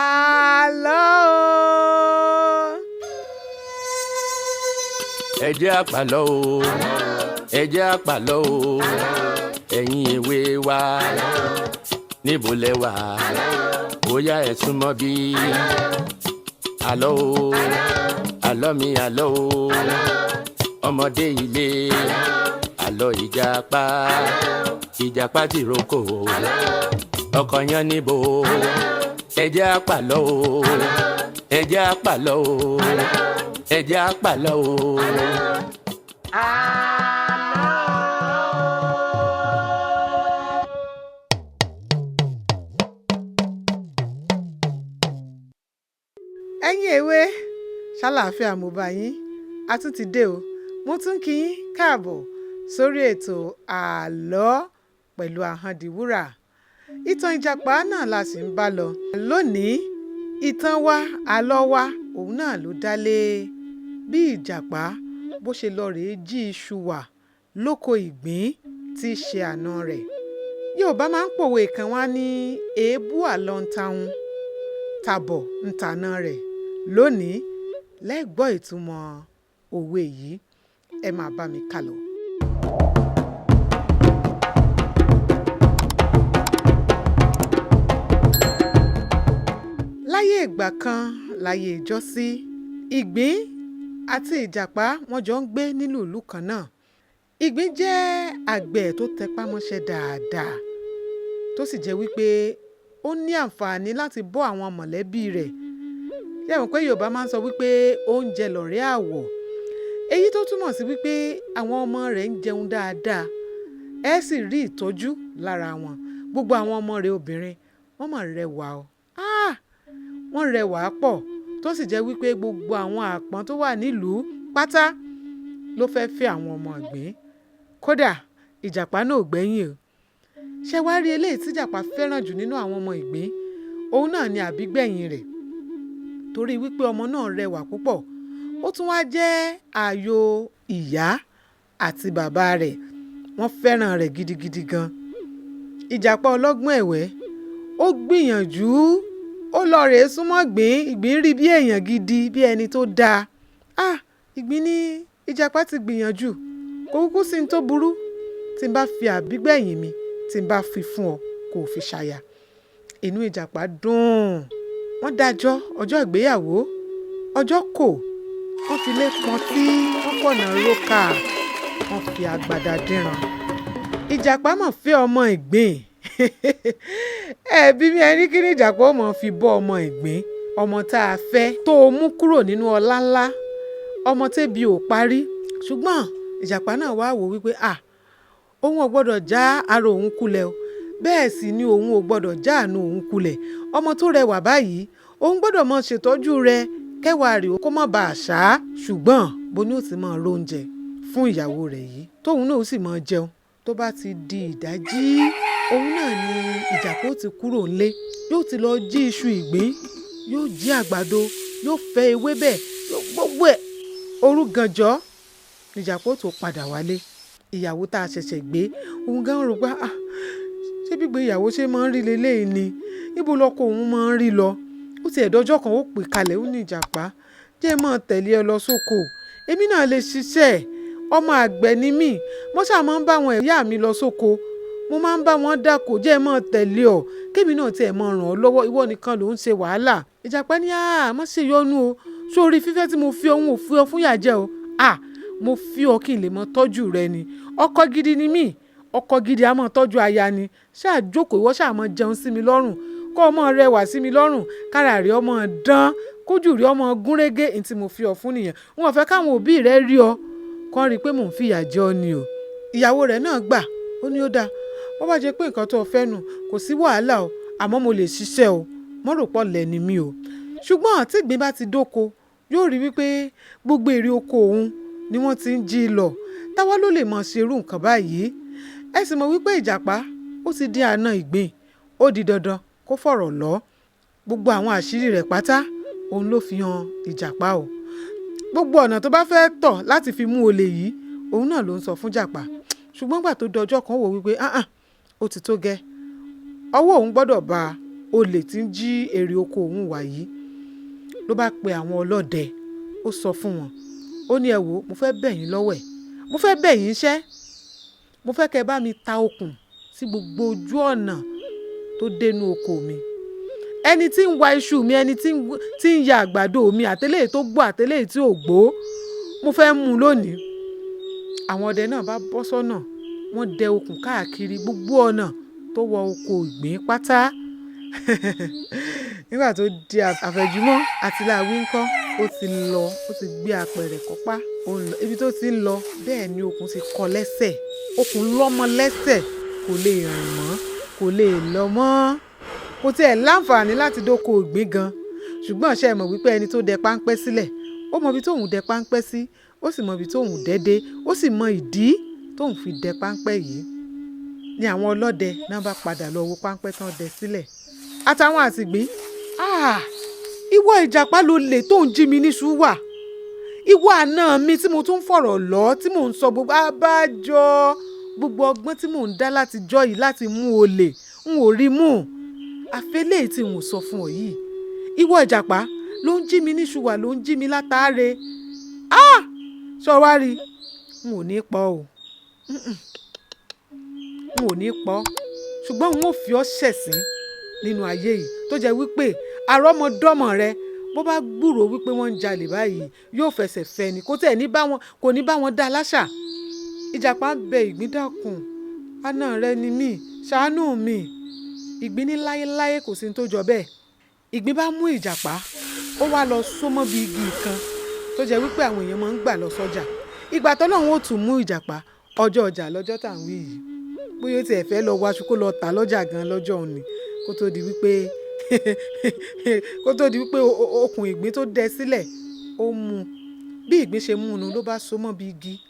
Àlọ́ o. Ẹ jẹ́ á pàlọ́ o, ẹ jẹ́ á pàlọ́ o. Ẹ̀yin èwe wa, níbo lẹ wà? Bóyá ẹ súnmọ́ bí. Àlọ́ o, àlọ́ mi, àlọ́ o. Ọmọdé ilé, àlọ́ ìjàpá, ìjàpá tìrókò, ọkọ̀ yan níbo. Ẹ jẹ́ á pàlọ́ o, ẹ jẹ́ á pàlọ́ o, ẹ jẹ́ á pàlọ́ o. Ẹ̀yin èwe, ṣàlàáfíà mo bá yín? A tún ti dé o. Mo tún kí yín káàbọ̀ sórí ètò Àlọ́ pẹ̀lú Ahọ́ndìwúrà. Ìtàn ìjàpá náà la sì ń bá lọ lónìí. Ìtàn wa, àlọ́ wa, òun náà ló dá lé bí ìjàpá bó ṣe lọ rèé jí iṣu wà lóko ìgbín tí í ṣe àna rẹ̀. Yorùbá máa ń pòwe kan, wá ní èébú àlọ́ ń tahun tàbọ̀ ń tàna rẹ̀. Lónìí lẹ́gbọ́ ìtumọ̀ òwe yìí, ẹ máa bá mi kálọ. Láyé ìgbà kan, láyé ìjọ́sí, ìgbín àti ìjàpá wọ́n jọ ń gbé nínú ìlú kan náà. Ìgbín jẹ́ àgbẹ̀ tó tẹpá mọ́ṣẹ́ dáadáa, tó sì jẹ́ wípé ó ní àǹfààní láti bọ́ àwọn mọ̀lẹ́bí rẹ̀. Ṣé ẹ mọ̀ pé Yorùbá máa ń sọ wípé oúnjẹ lọ̀rẹ́ àwọ̀? Èyí tó túmọ̀ sí wípé àwọn ọmọ rẹ̀ ń jẹun dáadáa, ẹ sì rí ìtọ́jú lára wọn. Gbogbo àwọn ọmọ rẹ̀ obìnrin, wọ́n mọ̀ rẹwà o. Ah! Wọ́n rẹwà pọ̀, tó sì jẹ́ wípé gbogbo àwọn àpọ́n tó wà nílùú pátá ló fẹ́ fẹ́ àwọn ọmọ ìgbín. Kódà ìjàpá náà ò gbẹ́yìn o. Ṣé wàá rí eléyìí tí ìjàpá fẹ́ràn jù nínú àwọn ọmọ ìgbín? Òun náà ni àbígbẹ̀yìn rẹ̀, torí wípé ọmọ náà rẹwà púpọ̀. Ó tún wá jẹ́ ààyò ìyá àti bàbá rẹ̀. Wọ́n fẹ́ràn rẹ̀ gidigidi gan. Ìjàpá ọlọ́gbọ́n ẹ̀wẹ́, ó gbìyànjú, ó lọ rèé súnmọ́ ìgbín. Ìgbín rí bí èèyàn gidi, bí ẹni tó dáa. Ah! Ìgbín ní ìjàpá ti gbìyànjú, kò kúkú sí ní tó burú tí n bá fi àbígbẹ̀yìn mi, tí n bá fi fún ọ, kò fi ṣaya. Inú ìjàpá dùn. Wọ́n dájọ́ ọjọ́ ìgbéyàwó, ọjọ́ kò, wọ́n fi lé pọntí, wọ́n fọ̀nà rókà, wọ́n fi agbada dínran. Ìjàpá mọ̀ fẹ́ ọmọ ìgbín. Ẹ bí mi, ẹni kí ni ìjàpá ó mọ̀ fi bọ́ ọmọ ìgbín? Ọmọ tá a fẹ́ tó o mú kúrò nínú ọlá ńlá, ọmọ tẹ́bi ò parí. Ṣùgbọ́n ìjàpá náà wá wò wípé à, òun ò gbọ́dọ̀ já ara òun kulẹ̀ o. Bẹ́ẹ̀ sì ni òun ò gbọ́dọ̀ já àánú òun kulẹ̀. Ọmọ tó rẹwà báyìí, òun gbọ́dọ̀ máa ṣètọ́jú rẹ̀ kẹwàá rẹ̀ kó má ba à ṣá. Ṣùgbọ́n bó ni ó ti máa róúnjẹ fún ìyàwó rẹ̀ yìí, tóun náà ó sì máa jẹun. Tó bá ti di ìdájí, òun náà ni ìjàpá ó ti kúrò nílé, yóò ti lọ jí iṣu ìgbín, yóò jí àgbàdo, yóò fẹ́ ewébẹ̀, yóò gbogbo ẹ̀. Òru gànjọ́ ni ìjàpá ó tó padà wálé. Ìyàwó tá a ṣẹ̀ṣẹ̀ gbé, òun gan rò pé ah, ṣé gbígbé ìyàwó ṣe máa ń rí leléyìí ni? Níbo lọkọ òun máa ń rí lọ? Ó ti ẹ̀ dọjọ́ kan, ó pè kalẹ̀, ó ní ìjàpá, jẹ́ máa tẹ̀lé ẹ lọ sóko. Èmi náà lè ṣiṣẹ́, ọmọ àgbẹ̀ ni mí. Mo ṣáà máa ń bá àwọn ìyá mi lọ sóko. Mo máa ń bá wọn dáko, jẹ́ máa tẹ̀lé ọ. Kémi náà tí ẹ máa ràn ọ́ lọ́wọ́, ìwọ nìkan ló ń ṣe wàhálà. Ìjàpá ní à, má ṣe yọnu o. Sórí fífẹ́ tí mo fi òun ò fi ọ fún ìyà jẹ o. À, mo fi ọ kí n lè mọ tọ́jú rẹ ni. Ọkọ gidi ni mí. Ọkọ gidi a máa tọ́jú aya ni. Ṣáà jókòó, ìwọ ṣáà máa jẹun sí mi lọ́rùn. Kó ọmọ rẹwà sí mi lọ́rùn, kára rẹ ọmọ dán, kójú rẹ ọmọ gúnrégé. Ǹ tí mo fi ọ fún nìyẹn. N ò fẹ́ káwọn òbí rẹ rí ọ, kàn rí pé mò ń fìyà jẹ ọ ni o. Ìyàwó rẹ̀ náà gbà, ó ní ó dáa. Bó bá jẹ́ pé nǹkan tó fẹ́ nù, kò sí wàhálà o, àmọ́ mo lè ṣiṣẹ́ o. Mo rò pọ̀ lẹ̀ ni mí o. Ṣùgbọ́n tí ìgbín bá ti dóko, yóò rí wípé gbogbo èrè oko òun ni wọ́n ti ń jí lọ. Táwa ló lè mọ̀ ṣe irú nǹkan báyìí? Ẹ sì mọ̀ wípé ìjàpá ó ti di àna ìgbín, ó di dandan kó fọ̀rọ̀ lọ. Gbogbo àwọn àṣírí rẹ̀ pátá, òun ló fi hàn ìjàpá o. Gbogbo ọ̀nà tó bá fẹ́ tọ̀ láti fi mú olè yìí, òun náà ló ń sọ fún ìjàpá. Ṣùgbọ́n ìgbà tó dọjọ́ kan, ó wò wípé áà, ó ti tó gẹ́. Ọwọ́ òun gbọ́dọ̀ bá olè tí ń jí èrè oko òun wà yìí. Ló bá pe àwọn ọlọ́dẹ, ó sọ fún wọn, ó ní, ẹ wò, mo fẹ́ bẹ̀ yín lọ́wẹ̀, mo fẹ́ bẹ̀ yín iṣẹ́, mo fẹ́ kẹ́ ẹ bá mi ta okùn sí gbogbo ojú ọ̀nà tó dénú oko mi. Ẹni tí ń wa iṣu mi, ẹni tí ń ya àgbàdo mi, àtẹlẹ́yìí tó gbó àtẹlẹ́yìí tí ò gbó, mo fẹ́ mú un lónìí. Àwọn ọdẹ náà bá bọ́ sọ́nà, wọ́n dẹ okùn káàkiri gbogbo ọ̀nà tó wọ oko ìgbín pátá. Nígbà tó di àfẹ̀jùmọ́, àtìláàwí ńkọ́, ó ti lọ, ó ti gbé apẹ̀rẹ̀ kọ́pá, ó ń lọ. Ibi tó ti ń lọ, bẹ́ẹ̀ ni okùn ti kọ lẹ́sẹ̀. Okùn lọ́mọ lẹ́sẹ̀, kò lè rìn mọ́, kò lè lọ mọ́. Kò tiẹ̀ láǹfààní láti dóko ìgbín gan. Ṣùgbọ́n ṣé ẹ mọ̀ wípé ẹni tó dẹ páńpẹ́ sílẹ̀, ó mọ ibi tóun dẹ páńpẹ́ sí, ó sì mọ ibi tóun dẹ dé, ó sì mọ ìdí tóun fi dẹ páńpẹ́ yìí. Ni àwọn ọlọ́dẹ náà bá padà lọ wo páńpẹ́ tán dẹ sílẹ̀. Àtàwọn àtìgbín, "Ah! Ìwọ ìjàpá ló lè tó ń jí mi níṣu wà. Ìwọ àna mi tí mo tún ń fọ̀rọ̀ lọ, tí mò ń sọ gbogbo abájọ, gbogbo ọgbọ́n tí mò ń dá láti jọ́ yìí láti mú olè, n ò rí mú. Àfẹ́lẹ́ tí n ò sọ fún ọ yìí. Ìwọ ìjàpá ló ń jí mi níṣu wà, ló ń jí mi látàárẹ̀. Ah! Ṣọ wá rí? N ò ní pọ̀ o. N ò ní pọ̀. Ṣùgbọ́n n ó fi ọ́ ṣẹ̀sín nínú ayé yìí tó jẹ́ wípé àrọ́mọdọ́mọ rẹ bó bá gbúròó wípé wọ́n ń jalè báyìí yóò fẹsẹ̀ fẹ́ ni, kò tẹ̀ ní bá wọn, kò ní bá wọn dá láṣà." Ìjàpá ń bẹ ìgbín, dákun, àna rẹ ni mí, ṣàánú mi. Ìgbín ní láéláé kò sí ní tó jọ bẹ́ẹ̀. Ìgbín bá mú ìjàpá, ó wá lọ só mọ́ bí igi kan tó jẹ́ wípé àwọn èèyàn máa ń gbà lọ sọ́jà. Ìgbà t'Ọlọ́run ó tún mú ìjàpá, ọjọ́ ọjà lọ́jọ́ tà ń wí yìí. Bóyá ó tiẹ̀ fẹ́ lọ waṣu kó lọ tà lọ́jà gan lọ́jọ́ òní, kó tó di wípé kó tó di wípé okùn ìgbín tó dẹ sílẹ̀ ó mú. Bí ìgbín ṣe mú un ló bá so mọ́ bí igi.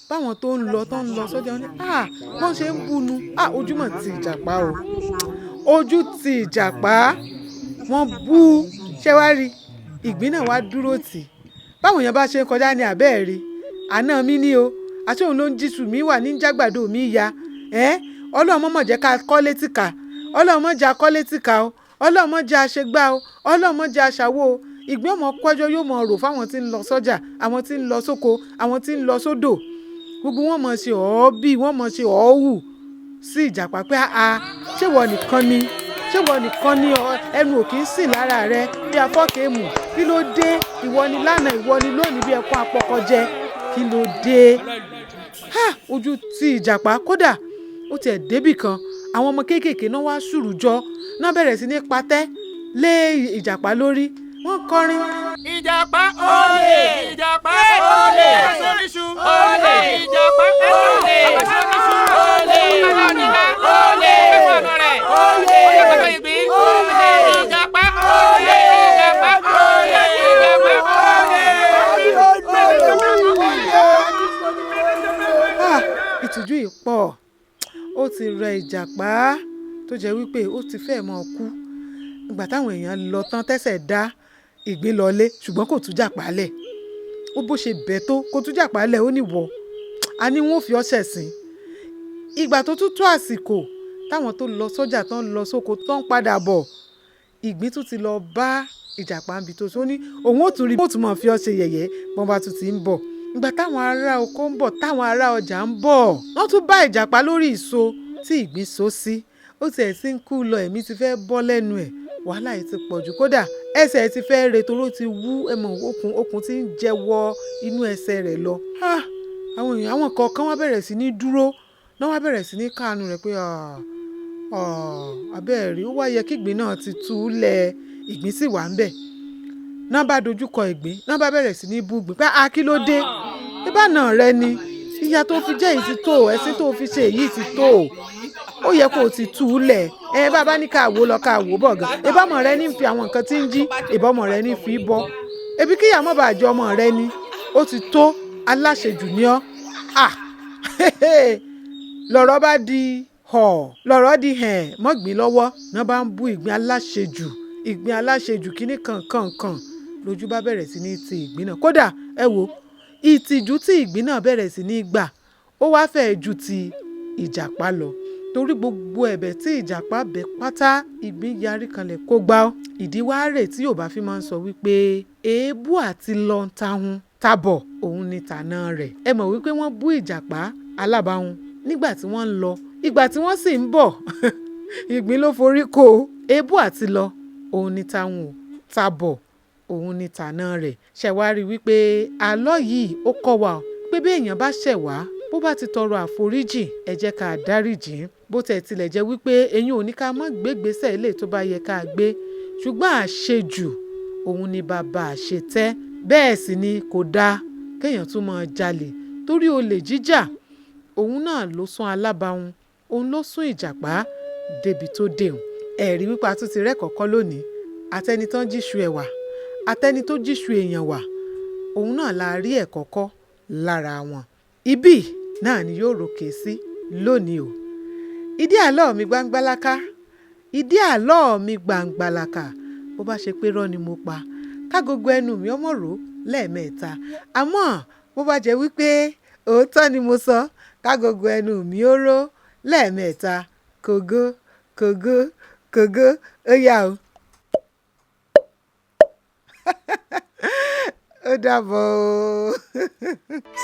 Báwọn tó ń lọ, tó ń lọ sọ́jà wọ́n ní, "Ah! Wọ́n ṣe ń bunu. Ah! Ojúmọ̀ ti ìjàpá o. Ojú ti ìjàpá." Wọ́n bú. Ṣé wá rí? Ìgbín náà wá dúró tì. Báwọn èèyàn bá ṣe ń kọjá ní àbẹ́ẹ̀ rí. Àna mi ní o. Àṣé òun ló ń jíṣu mi wà ní jágbàdo mi ya. Ẹ́! Ọlọ́run mọ̀mọ́ jẹ́ ká kọ́lé tìka. Ọlọ́run mọ̀ jẹ́ a kọ́lé tìka o. Ọlọ́run mọ̀ jẹ́ a ṣe gbá o. Ọlọ́run mọ̀ jẹ́ a ṣàwó o. Ìgbín ọmọ kọjọ́ yóò mọ̀ rò fáwọn tí ń lọ sọ́jà, àwọn tí ń lọ sóko, àwọn tí ń lọ sódò. Gbogbo wọn mọ̀ ṣe ọ̀ọ́bí, wọ́n mọ̀ ṣe ọ̀ọ́wù sí ìjàpá pé, "Àá, ṣé ìwọ nìkan ni? Ṣé ìwọ nìkan ni ẹnu ò kí ń sìn lára rẹ bí afọ́kẹ́ mù? Kí ló dé? Ìwọ ni lánàá, ìwọ ni lónìí bí ẹkún apọkọjẹ. Kí ló dé?" Ha! Ojú ti ìjàpá kódà ó tiẹ̀ débì kan. Àwọn ọmọ kéékèèké náà wá sùrù jọ, náà bẹ̀rẹ̀ sí ní patẹ́ lé ìjàpá lórí. Wọ́n kọrin. Ìjàpá olè, ìjàpá olè, aṣọ́níṣu olè, ìjàpá olè, aṣọ́níṣu olè, aṣọ́níṣu olè, ẹ̀fọ́nù rẹ̀ olè, ọjọ́ ìgbín olè, ìjàpá olè, ìjàpá olè, ìjàpá olè. Ah! Ìtìjú yìí pọ̀. Ó ti rẹ ìjàpá tó jẹ́ wípé ó ti fẹ́ mọ́ kú. Ìgbà táwọn èèyàn lọ tán tẹ́sẹ̀ dá ìgbín lọlé, ṣùgbọ́n kò tú jàpá lẹ̀. Ó bó ṣe bẹ̀ tó, kò tú jàpá lẹ̀, ó ní wọ̀. A ní wọ́n ó fi ọ́ ṣẹ̀sín. Ìgbà tó tún tó àsìkò táwọn tó lọ sọ́jà tó ń lọ sóko tó ń padà bọ̀, ìgbín tún ti lọ bá ìjàpá níbi tó sọ ní òun ó tún rí, ó tún máa fi ọ́ ṣe yẹ̀yẹ́ bọ́n bá tún ti ń bọ̀. Ìgbà táwọn ará oko ń bọ̀, táwọn ará ọjà ń bọ̀, wọ́n tún bá ìjàpá lórí ìso tí ìgbín so sí. Ó tiẹ̀ ti ń kú lọ, ẹ̀mí ti fẹ́ bọ́ lẹ́nu ẹ̀. Wàhálà yìí ti pọ̀ jù kódà ẹsẹ̀ ti fẹ́ re toró ti wú, ẹ mọ̀ okùn, okùn tí ń jẹ wọ inú ẹsẹ̀ rẹ̀ lọ. Ah! Àwọn èèyàn, àwọn kọ̀ọ̀kan wá bẹ̀rẹ̀ sí ní dúró, náà wá bẹ̀rẹ̀ sí ní káàánú rẹ̀ pé, "Ah! Ah! Abẹ́ẹ̀ rí, ó wá yẹ kí ìgbín náà ti tú lẹ̀." Ìgbín sì wà níbẹ̀. Náà bá dojú kọ ìgbín, náà bá bẹ̀rẹ̀ sí ní bú ìgbín pé, "Ah! Kí ló dé? Ìbáná rẹ ni. Ìyà tó fi jẹ́ èyí ti tó, ẹ̀sín tó fi ṣe èyí ti tó. Ó yẹ kó o ti tú lẹ̀. Ẹ bá bá ní ká wò lọ ká wò bọ̀ gan. Ìbá ọmọ rẹ ní fi àwọn nǹkan tí ń jí, ìbá ọmọ rẹ ní fi bọ́. Ebi kí ìyá mọ́ bá jẹ ọmọ rẹ ni. Ó ti tó, aláṣejù ni ọ́. Ah! Lọ̀rọ̀ bá di họ̀, lọ̀rọ̀ di hẹ̀n mọ́ ìgbín lọ́wọ́. Náà bá ń bú ìgbín aláṣejù, ìgbín aláṣejù kíní kan kan kan. Lójú bá bẹ̀rẹ̀ sí ní ti ìgbín náà. Kódà ẹ wò, ìtìjú tí ìgbín náà bẹ̀rẹ̀ sí ní gbà, ó wá fẹ́ ju ti ìjàpá lọ. Torí gbogbo ẹ̀bẹ̀ tí ìjàpá bẹ̀ pátá, ìgbín yarí kanlẹ̀ kó gbà ó. Ìdí wá rè tí Yorùbá fi máa ń sọ wípé èébú àti lọ ń tahun tabọ̀ òun ni tàna rẹ̀. Ẹ mọ̀ wípé wọ́n bú ìjàpá alábàhun nígbà tí wọ́n ń lọ, ìgbà tí wọ́n sì ń bọ̀ ìgbín ló forí kó o. Èébú àti lọ òun ni tahun o, tabọ̀ òun ni tàna rẹ̀. Ṣé wàá rí wípé àlọ́ yìí ó kọ́ wa pé bí èèyàn bá ṣẹ̀ wá, bó bá ti tọrọ àforíjì, ẹ jẹ́ ká dáríjì. Bó tẹ̀ tilẹ̀ jẹ́ wípé eyín ò ní ká mọ́ gbégbésẹ̀ eléyìí tó bá yẹ ká gbé, ṣùgbọ́n àṣejù òun ni bàbá àṣetẹ́. Bẹ́ẹ̀ sì ni kò dáa kéèyàn tún máa jalè, torí olè jíjà òun náà ló sún alábàhun, òun ló sún ìjàpá débi tó dé òun. Ẹ rí wípé a tún ti rẹ́kọ̀ọ́ kọ́ lónìí. Àtẹni tán jíṣu ẹ̀wà, àtẹni tó jíṣu èèyàn wà, òun náà la rí ẹ̀kọ́ kọ́ lára wọn. Ibí náà ni yóò rókè sí lónìí o. Ìdí àlọ́ mi gbangbalaka, ìdí àlọ́ mi gbangbalaka. Bó bá ṣe pé irọ́ ni mo pa, ká gbogbo ẹnu mi ọmọ rò lẹ́ẹ̀mẹ́ta. Àmọ́ bó bá jẹ́ wípé òótọ́ ni mo sọ, ká gbogbo ẹnu mi ó ró lẹ́ẹ̀mẹ́ta. Kògó, kògó, kògó, ó yá o. Ó dàbọ̀ o.